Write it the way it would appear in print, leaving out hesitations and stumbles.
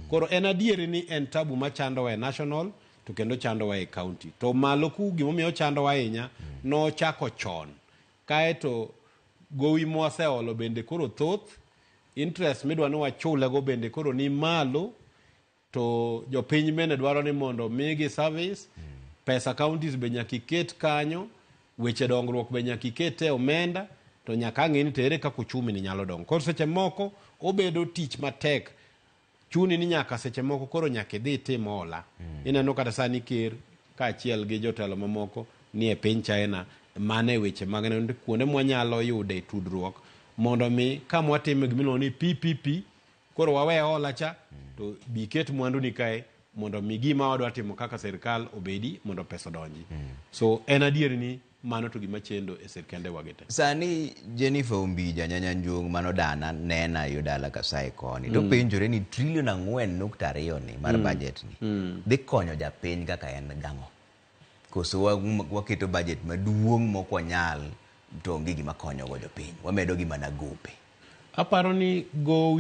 Koro en adieri ni en tabu machandowa e national to kendo chandowa e county. To malo ku gimomiyo ochandowa ahinya, nochako chon. Kaeto gowi mwaseolo bende koro thoth, interest midwa ni wachulego bende koro ni malo, to jopiny bende dwaro ni mondo migi service, pesa counties be nyaka iket kanyo, weche dongruok be nyaka iket e omenda, to nyaka ang'e ni to ere kaka uchumi ni nyalo dongo. Koro seche moko obedo tich matek chuni ni nyaka seche moko koro nyaka idhi itim hola. Ineno kata sani ker kaachiel gi jotelo mamoko ni e piny China, mano e weche mag neno kuonde mwanyalo yude tudruok mondo mi kama watime gimiluongo ni PPP koro wawe hola cha to bi ket mwandu ni kae mondo mi gima wadwa timo kaka sirkal obedi mondo pesa odonji. So en adier ni mano to gima chendo e sirkende wagi te. Sani Jennifer Ombija Nyanyanjung mano dana nena yo dala Kasai koni to penjore ni trilion 4.2 ni mar budget ni dhi konyo japiny kaka en gang'o? Koso waketo budget maduong' mok wanyal to onge gima konyogo jopiny, wamedo gi mana gope. Aparo ni gowi